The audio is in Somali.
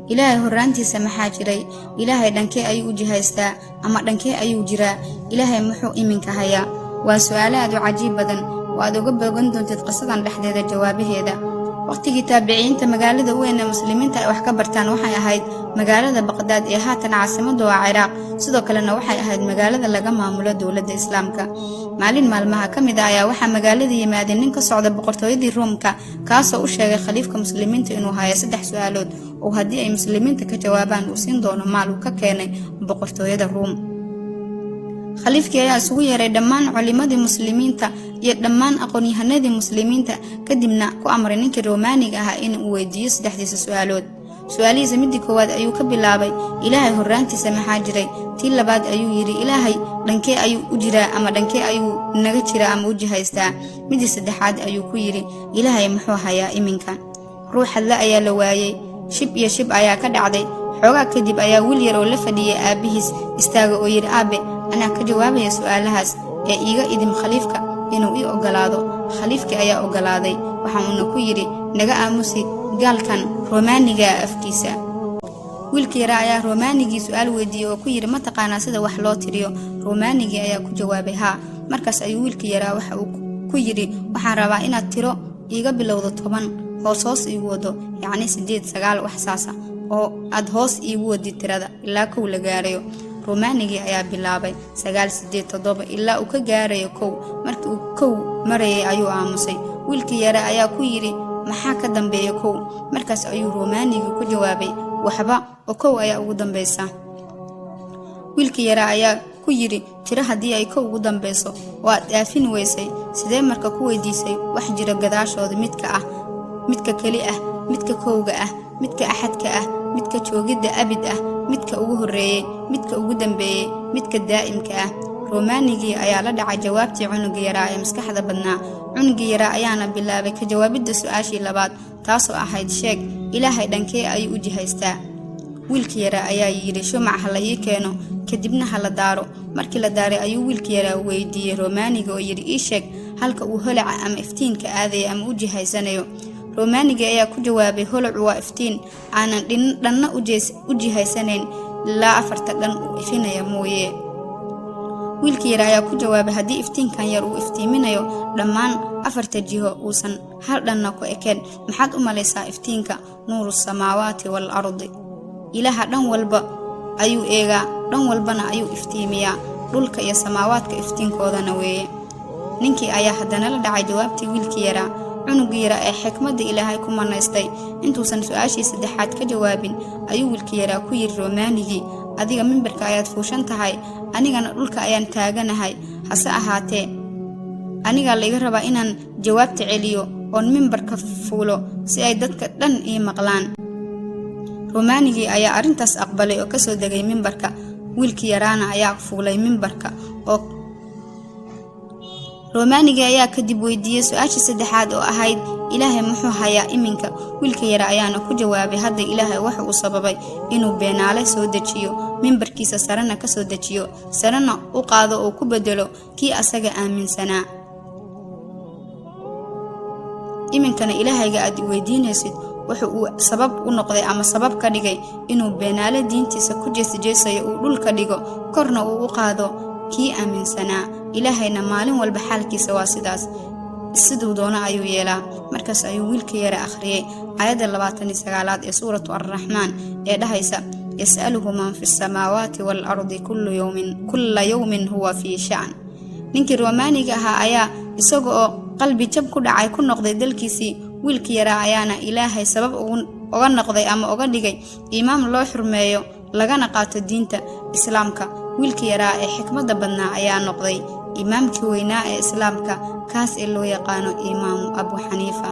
Ilaahay horraantiisa maxaa jiray? Ilaahay dhankee ayuu u jihaystaa ama dhankee ayuu jiraa? Ilaahay muxuu iminka hayaa? Waa su'aalo aad u cajiib badan oo aad uga bogan doontid qisadan dhexdeeda jawaabaheeda. Wakhtigii taabiciyiinta, magaalada weyn ee muslimiinta ay wax ka bartaan waxay ahayd magaalada Baqdaad ee haatan caasimadu waa Ciraaq. Sidoo kalena waxay ahayd magaalada laga maamulo dowladda Islaamka. Maalin maalmaha ka mid ah ayaa waxaa magaalada yimaadeen nin ka socda boqortooyadii Ruumka, kaasoo u sheegay khaliifka muslimiinta inuu hayo saddex su-aalood oo haddii ay muslimiinta ka jawaabaan uu siin doono maal uu ka keenay boqortooyada Ruum. Khaliifkii ayaa isugu yeeray dhammaan culimadii muslimiinta iyo dhammaan aqoon-yahanadii muslimiinta, kadibna ku amray ninkii Romaaniga ahaa in uu weydiiyo saddexdiisa su-aalood. Su-aalihiisa midii koowaad ayuu ka bilaabay: "Ilaahay horraantiisa maxaa jiray?" Tii labaad ayuu yidhi: "Ilaahay dhankee ayuu u jiraa ama dhankee ayuu naga jiraa ama u jihaystaa?" Midii saddexaad ayuu ku yidhi: "Ilaahay muxuu hayaa iminka?" Ruux hadle ayaa la waayey. Shib iyo shib ayaa ka dhacday. Xoogaa kadib ayaa wiil yar oo la fadhiyay aabbihiis istaaga oo yidhi: "Aabe, anaa ka jawaabaya su'aalahaas ee iiga idim khaliifka inuu ii ogolaado." Khaliifkii ayaa ogolaaday, waxa uuna ku yidhi: "Naga aamusi gaalkan Romaaniga afkiisa." Wiilka yaraa ayaa Romaanigii su-aal weydiiyey oo ku yidhi: "Ma taqaanaa sida wax loo tiriyo?" Romaanigii ayaa ku jawaabay: "Haa." Markaas ayuu wiilka yaraa waxa uu ku yidhi: "Waxaan rabaa inaad tiro iiga bilowdo 10, hoos hoos iigu wado, yacni sideed, sagaal, wax saasa, oo aad hoos iigu wadid tirada ilaa 1 la gaarayo." Romaanigii ayaa bilaabay: sagaal, sideed, toddoba, ilaa uu ka gaarayo 1. Markii uu 1 marayay ayuu aamusay. Wiilkii yare ayaa ku yidhi: "Maxaa ka dambeeya 1?" Markaas ayuu Romaanigii ku jawaabay: "Waxba, oo 1 ayaa ugu dambaysa." Wiilkii yare ayaa ku yidhi: "Tiro haddii ay 1 ugu dambayso oo aad dhaafin weysay, sidee marka ku weydiisay wax jira gadaashooda, midka ah midka keli ah, midka kowga ah, midka axadka ah, midka joogidda abid ah, midka ugu horreeyey, midka ugu dambeeyey, midka daa'imka ah?" Romaanigii ayaa la dhacay jawaabtii cunuga yaraa ee maskaxda badnaa. Cunugii yaraa ayaana bilaabay ka jawaabidda su-aashii labaad, taasoo ahayd: "Sheeg, Ilaahay dhankee ayuu u jihaystaa?" Wiilka yaraa ayaa yidhi: "Shumac ha la ii keeno, kadibna ha la daaro." Markii la daaray ayuu wiilka yaraa weydiiyey Romaaniga oo yidhi: "Ii sheeg halka uu holaca ama iftiinka aadaya ama u jihaysanayo." Romaaniga ayaa ku jawaabay: "Holacu waa iftiin aanan dhanna u jihaysanayn, ilaa afarta dhan uu ifinaya mooye." Wiilka yar ayaa ku jawaabay: "Haddii iftiinkan yar uu iftiiminayo dhammaan afarta jiho, uusan hal dhanna ku ekeen, maxaad u malaysaa iftiinka nuuru samaawaati wal ardi? Ilaaha dhan walba ayuu eegaa, dhan walbana ayuu iftiimiyaa, dhulka iyo samaawaadka iftiinkoodana weeye." Ninkii ayaa haddana la dhacay jawaabtii wiilkii yaraa. Cunugii yaraa ee xikmadda Ilaahay ku manaystay, intuusan su-aashii saddexaad ka jawaabin ayuu wiilkii yaraa ku yidhi Romaanigii: "Adiga mimbarka ayaad fuushan tahay, anigana dhulka ayaan taaganahay. Hase ahaatee anigaa laiga rabaa inaan jawaabta celiyo oon mimbarka fuulo si ay dadka dhan ii maqlaan." Romaanigii ayaa arrintaas aqbalay oo kasoo degay mimbarka. Wiilkii yaraana ayaa fuulay mimbarka oo Romaanigii ayaa kadib weydiiyey su-aashii saddexaad oo ahayd: "Ilaahay muxuu hayaa iminka?" Wiilka yara ayaana ku jawaabay: "Hadda Ilaahay waxa uu sababay inuu beenaale soo dejiyo, mimbarkiisa sarena kasoo dejiyo, sarena u qaado oo ku bedelo kii asaga aaminsanaa. Iminkana Ilaahayga aad weydiinaysid wuxa uu sabab u noqday ama sabab ka dhigay inuu beenaale diintiisa ku jeesjeesayo uu dhulka dhigo, korna uu u qaado kii aaminsanaa. Ilaahayna maalin walba xaalkiisa waa sidaas, siduu doono ayuu yeelaa." Markaas ayuu wiilka yara akhriyey aayadda 29aad ee suuratu Alraxmaan ee dhahaysa: "Yas'aluhu man fi samaawaati waalardi kulla yowmin huwa fii sha'n." Ninkii Romaaniga ahaa ayaa isaga oo qalbi jab ku dhacay ku noqday dalkiisii. Wiilka yaraa ayaana Ilaahay sabab uga noqday ama uga dhigay imaam loo xurmeeyo lagana qaato diinta Islaamka. Wiilka yaraa ee xikmadda badnaa ayaa noqday imaamkii weynaa ee Islaamka, kaas ee loo yaqaano Imaamu Abu Xaniifa.